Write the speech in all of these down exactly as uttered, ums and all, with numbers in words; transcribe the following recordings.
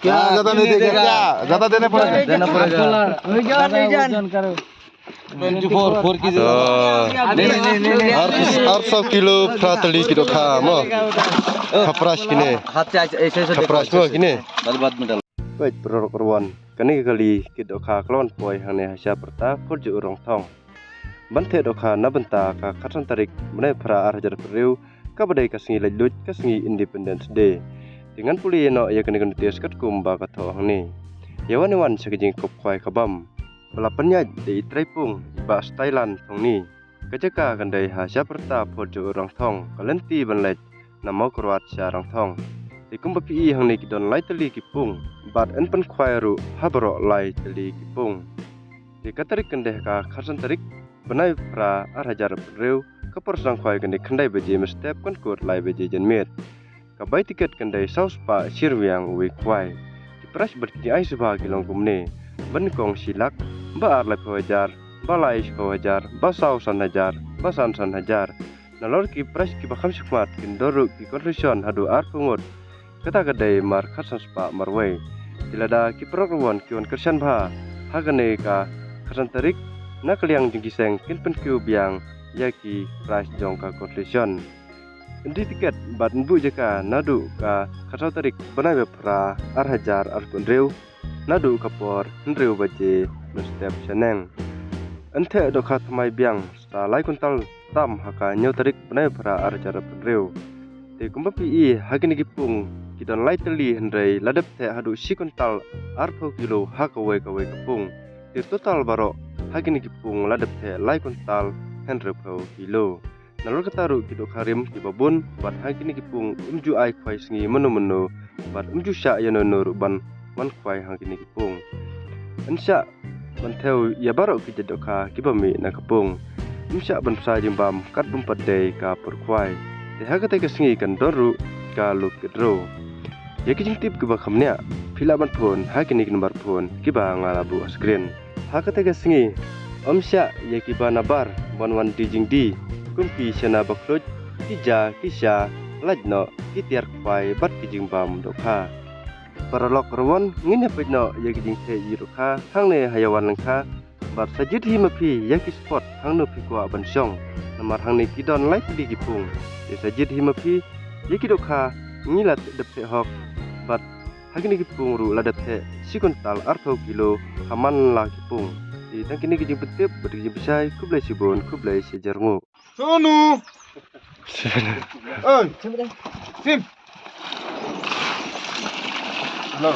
क्या, ज्यादा नहीं देगा क्या? ज्यादा देना पड़ेगा। देना पड़ेगा। वजन करो। Twenty four, four KG. तो नहीं, नहीं, नहीं, नहीं। आठ, आठ सौ kilo phra tylli ki dohkha mo. Khapras kine. हाथ से ऐसे, ऐसे, ऐसे देखो, Khapras mo kine. बाद, बाद में डालो। Peit, paralok ruwan, kane ka kali ki dohkha ka la wan poi hangne ha sha pyrta Phorjo Rangthong. Ban theh dohkha na bynta ka khatsan tarik bnai phra ar hajar arphew hynriew, kaba dei ka sngi laitluid, ka sngi Independence Day. Te ngan pule noh ïa kane ka notis katkum ba ka thoh hangne. Ïa wan ïa wan sha ka jingkhop khwai ka bam ba la pynïaid da i trai pung, i Bah Stylan Thongni. Ka jaka kan dei ha sha pyrta Phorjo Rangthong, ka lynti ban leit na Mawkyrwat sha Rangthong. Te kumba phi i hangne ki don lai tylli ki pung, bad yn pynkhwai ruh ha baroh lai tylli ki pung. Te ka tarik kan dei ha ka khatsan tarik bnai phra ar hajar arphew hynriew, ka por sdang khwai kan dei khyndai baje mynstep, kan kut lai baje janmiet. Ka bai tiket kan dei saw spah shi ryngwiang uwei khwai. Ki prais bad ki jingai sngewbha ki long kumne: ba nyngkong shi lak, ba ar laiphew hajar, ba lai shiphew hajar, ba saw san hajar, ba san san hajar. Nalor ki prais kiba kham shakhmat kin don ruh ki consolation haduh arphew ngut. Kata ka dei mar khatsan spah marwei. Te lada ki paralok ruwan ki wan kyrshan bha ha kane ka khatsan tarik, na ka liang jong ki seng kin pynkiew biang ïa ki prais jong ka consolation. Yn die tiket bad yn buh jaka naduh ka khatsaw tarik bnai ba phra ar hajar arphew hynriew, naduh ka por hynriew baje mynstep shaneng. Yn theh dohkha thymmai biang sa lai kuntal tam ha ka hynñiew tarik bnai ba phra ar hajar arphew hynriew. Te kumba phi i, ha kine ki pung ki don lai tylli, hynrei la dep theh haduh shi kuntal arphew kilo ha kawei kawei ka pung. Te total baroh ha kine ki pung la dep theh lai kuntal hynriewphew kilo. Nalor kata ruh ki dohkha rim kiba bun, bad ha kine ki pung ym ju ai khwai sngi mano mano, bad ym ju shah ïa no no ruh ban wan khwai ha kine ki pung. Yn shah ban thew ïa baroh ki jait dohkha kiba mih na ka pung. Ym shah ban bsa jingbam kat bym pat dei ka por khwai. Te ha katei ka sngi kan don ruh ka lucky draw. Ïa ki jingtip kiba kham bniah, phi lah ban phone ha kine ki number phone kiba nga la buh ha screen. Ha katei ka sngi, ym shah ïa kiba nabar ban wan die jingdie, kum ki shana bakhluit, ki ja, ki sha, lait noh, ki tiar khwai bad ki jingbam dohkha. Paralok ruwan, ngin ïa peit noh ïa ki jingtheh ïa dohkha hangne ha Ïawan Lyngkha. Bad sa jied hi ma phi ïa ki spot hangno phi kwah ban shong, namar hangne ki don lai tylli ki pung. Te sa jied hi ma phi ïa ki dohkha, ngi la dep theh hok, bad ha kine ki pung ruh la dep theh shi kuntal arphew kilo ha man la ki pung. Te tang kine ki jingpyntip bad ki jingpynshai. Khublei shibun, khublei shihajar nguh. Sonu. Oi. Sim. Hello.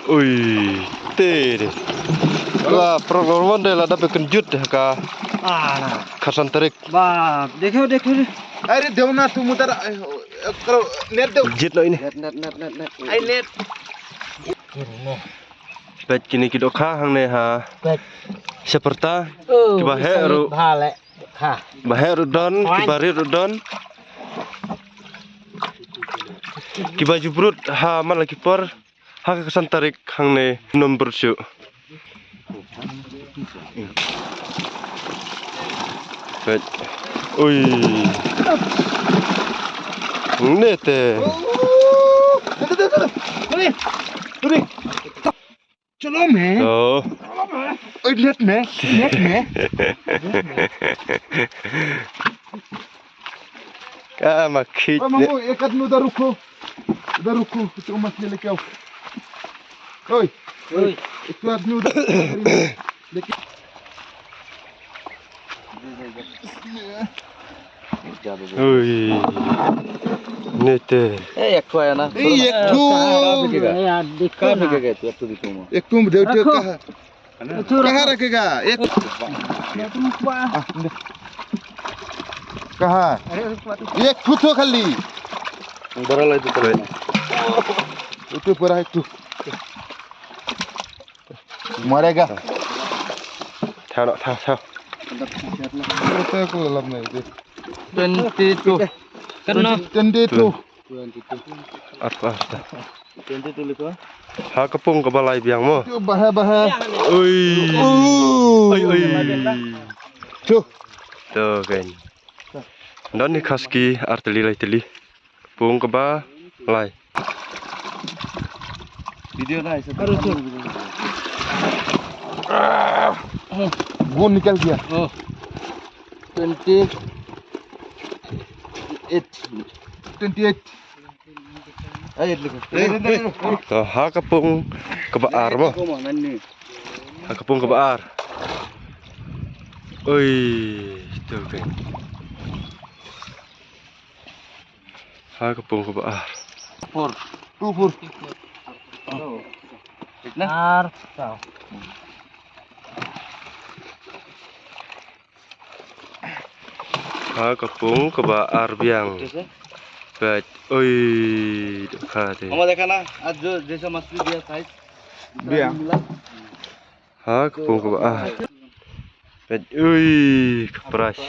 Ui, te de. Wah, paralok ruwan, de la dep kynjut ha ka. Ah, na. Khatsan tarik. Ba, dekho, dekho de. Are deo na tu mutara, eh, eh, karo net deo. Jied noh ine. Net, net, net, net, net. Ai net. Peit kine ki dohkha hangne ha. Peit. Sha pyrta. Oh, kiba heh ruh. Bha le. Ha. Ba heh ruh don, kiba rit ruh don. Kiba ju brut ha man la ki por. Ha ka khatsan tarik hangne ym brut shuh. Peit. Ui. Nete. Chalo me. Oh. Oi, net me. Net me. Ka ma khit. Oi, mamu, ek aad nu da rukho. Uda rukho, kuch umar ke leke aao. Oi. Oi. Ek aad nu da. Leke. Ui. Nete. ए, एक ठो आया ना। ए, एक ठो। कहाँ फेंकेगा? यार, देखो ना। कहाँ फेंकेगा तू? एक ठो दिखाऊंगा। एक ठो दे, रखो। कहाँ? कहाँ रखेगा? एक। कहाँ? अरे, एक ठो तो खाली। बड़ा लाई तो चले। एक ठो पड़ा है, एक ठो। मरेगा। Thaw noh, thaw, thaw. Twenty two. Katno? Twenty two. Arta, arta. Ha ka pung kaba lai biang mo. Baha, baha. Ui. Ui. Ui, ui. Chu. To kan. Don ni khaski artylli laitylli. Pung kaba lai. Video na, ऐसे अरे, देखो। चल। वो निकल गया। ओ। Twenty eight. Twenty eight. Ai, liku. To, ha ka pung kaba ar mo. Ha ka pung kaba ar. Oi, to kan. Ha ka pung kaba ar. Four. Two four. Ar. Ha ka pung kaba ar biang. Peit, oi, dohkha te. Mama, dekha na, aaj jo jaisa machli diya size. Biang. Ha ka pung kaba ar. Peit, oi, ka price.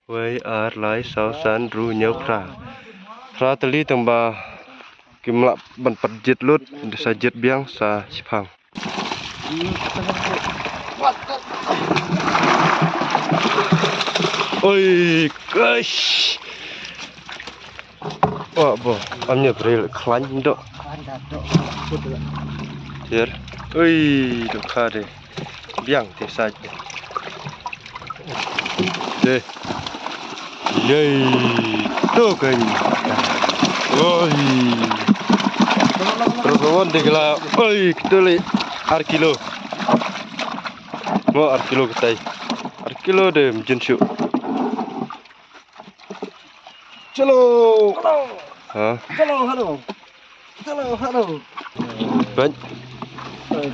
Wei, ar, lai, saw, san, hynriew, hynñiew, phra. Phra tylli tang ba kim lah ban pat jied lut, da sa jied biang sa shipang. Oi, gosh. Wah, bo, am nya bril khlaiñ doh. Tiar. Oi, dohkha de. Biang te sa de. De. Yei. To kan. Oi. Ro ro wan de gla. Oi, kito le. Ar kilo. Mo ar kilo katai. Ar kilo de mjin shu. Chalo. Ha? Chalo, halo. Chalo, halo. Ban.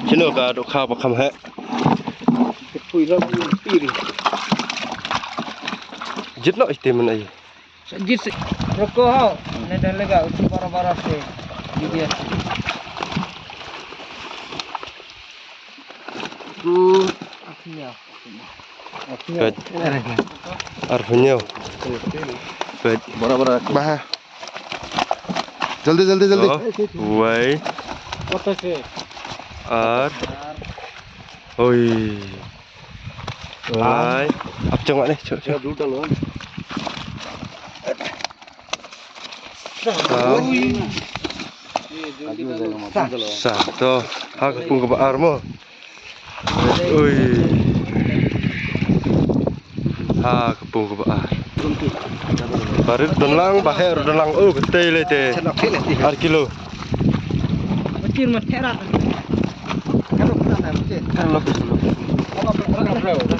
Chino ka dohkha ba kham he. Pui la pui. Jit no ite man ai. Jit se. Roko ho. Ne da lega utu bara bara se. Video se. Tu. Peit. Arphew hynñiew. Peit. Bora, bora. Bah. Jaldi, jaldi, jaldi. Oh, wei. Ar. Oi. Lai. Ap chong ne, chong, chong. Sa. Sa. Sa. To. Ha ka pung kaba ar mo. Ui. Ha ka pung kaba ar. Barit don lang, ba her don lang. Oh, ka tei le te. Ar kilo.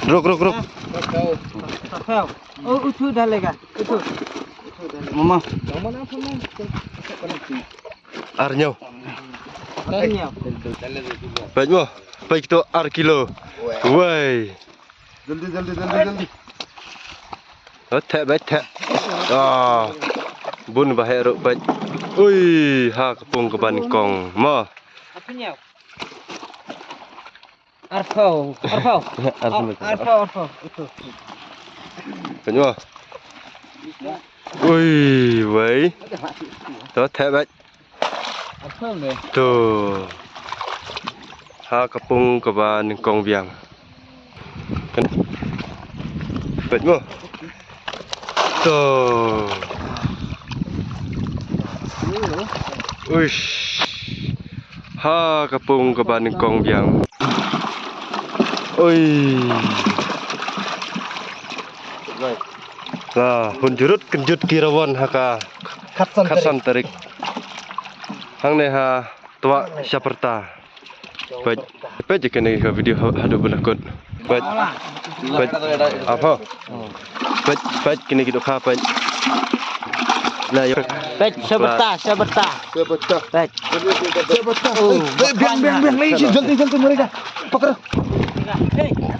Ruk, ruk, ruk. Oh, utu da lega. Utu. Mama. Ar hynñiew. Ar hynñiew. Peit mo. Peit kito ar kilo. Wei. Jaldi, jaldi, jaldi, jaldi. Oh, theh, peit, theh. Ah. Bun ba heh ruh, peit. Ui, ha ka pung kaba nyngkong. Mo. Arphew, arphew. Arphew. Oh, arphew, arphew. Itu. Peit mo. Ui, wei. To, theh, peit. To. Ha ka pung kaba nyngkong biang. Kan. Peit mo. To. Uish. Ha ka pung kaba nyngkong biang. Ui. La, hun jurut kynjut ki rawon ha ka khatsan tarik. Hangne ha Twah Shaprta. Peit, peit kine ki video ha-, haduh ba la kut. Peit, peit, apa? Peit, peit kine ki dohkha, peit. Na, yo. Peit, Shaprta, Shaprta. Peit. Shaprta. Oh, eh, eh, biang, biang, biang, lagi, jaldi, jaldi, mereka. Pakar.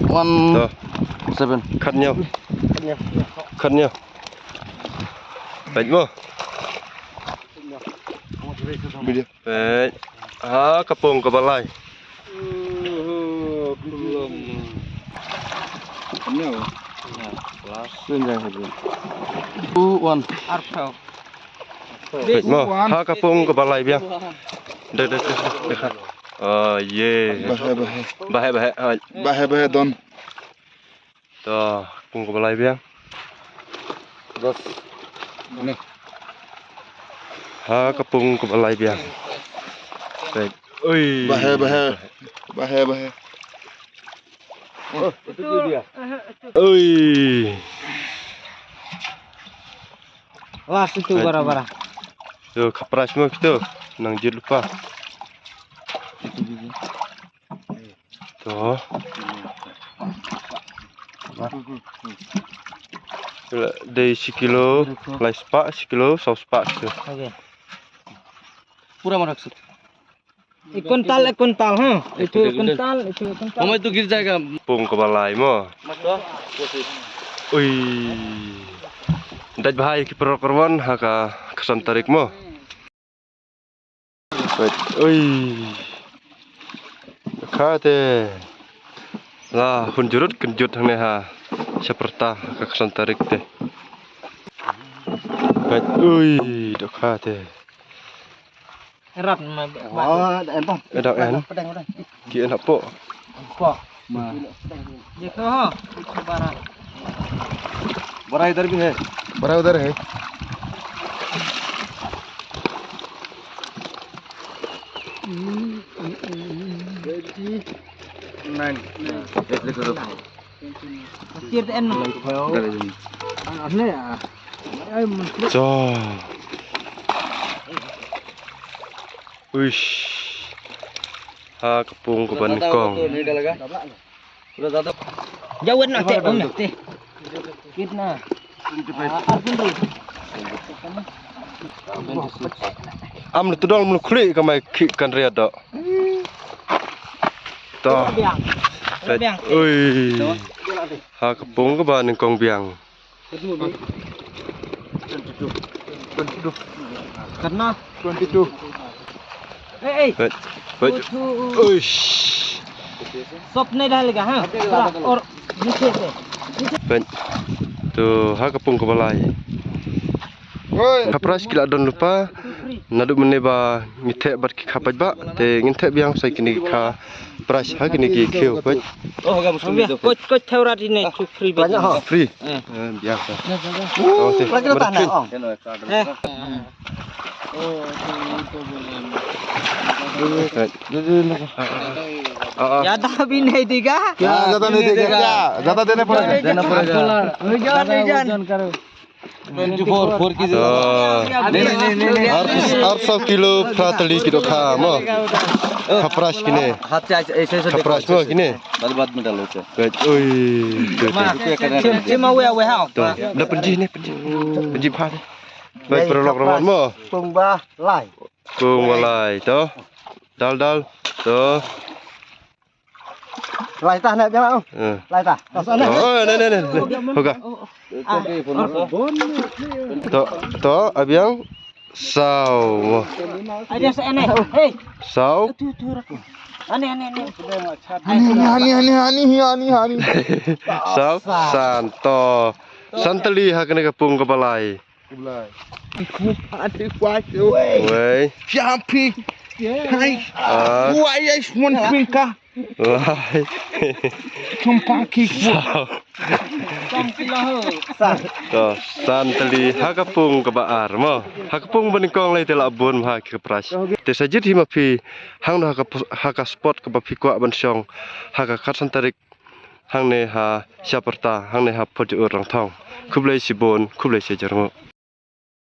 One seven. Khat hynñiew. Khat hynñiew. Peit mo. Peit. Ha ka pung kaba lai. Two one. Peit mo. Ha ka pung kaba lai biang. Dek, dek, dek, dek. Oh, ye. Bah heh, bah heh. Bah heh, bah heh. Bah heh, bah heh, don. To, pung kaba lai biang. Dos. Ni. Ha ka pung kaba lai biang. Peit. Ui. Bahe, bahe. Bahe, bahe. Oh, itu dia. Ui. Wah, situ bara-bara. Tu, ka prize mo kito. Nang jit lupa. To. Dei shi kilo, lai spah, shi kilo, saw spah kito. Okay. Pura marak sut. Ek kuntal, ek kuntal, ha? Itu ek kuntal, itu ek kuntal. Mama, itu गिर जाएगा. Pung kaba lai mo. Ui. Dait bha ïa ki paralok, ha ka khatsan tarik mo. Wait, ui. Kha te. La hun jurut kynjut hangne ha. Sha pyrta ka khatsan tarik te. Wait, ui, dohkha te. Rat ma ba. Oh, da en pa. Eh, da en. Pedang, pedang. Ki en hapoh. Hapoh. Ma. Ye to ho. Bara. Bara idhar bhi hai. Bara udhar hai. Nine. Tir te en. Cho. Uish. Ha ka pung kaba nyngkong. Jawet na te, om na te. Kitna? Am lu tudong mlu khli ka mai ki kan ria do. To. Biang. Biang. Ui. Ha ka pung kaba nyngkong biang. Katna? Twenty-two. Eh, eh. Wait, wait. Uish. Sop nahi dal ga, ha? Or, niche se. Wait. To, ha ka pung kaba lai. Ka prize ki la don lypa. Naduh mynne ba ngi theh bad ki kha paidbah. Te ngin theh biang sa kine ki kha prize ha kine ki khiew, peit. Oh, ga mushkil me, coach, coach, thawrat ine, free. Free. Eh, biang. Oh, te. Eh. Peit. Ah, ah. Zyada bhi nahi dega. Kya zyada nahi dega? Kya? Zyada dena padega. Dena padega. Wajan, wajan. Twenty four, four kg. Ah. Nahi, nahi, nahi, nahi. Ar, ar saw kilo phra tylli ki dohkha mo. Kha prize kine. Kha prize mo kine. Baad, baad mein dalo usse. Oi. Chim, chim, awe, awe, hao. To. Da pynji ne, pynji. Pynji pha ne. Baik, paralok rawan mo. Pung ba lai. Pung ba lai to. Dal, dal. To. Lai ta na jama. Eh. Lai ta. Oh, ne, ne, ne, ne. Hoga. To, to, abiang. Saw. Ada sa ene. Hey. Saw. Tu, tu, rak. Ane, ane, ane. Ani, ani, ani, ani, ani, ani. Saw. San to. San tylli ha kane ka pung kaba lai. Wei. Wei. Champi. Hai. Ah. Wai ai mon pinka. Lai. Champa ki. Saw. To, san tylli ha ka pung kaba ar mo. Ha ka pung ba nyngkong lai te la bun ha ki prize. Te sa jied hi ma phi hangno ha ka pu-, ha ka spot kaba phi kwah ban shong ha ka khatsan tarik. Hangne ha Shaprta, hangne ha Photjaur Rangthong. Khublei shibun, khublei shijyrngooh.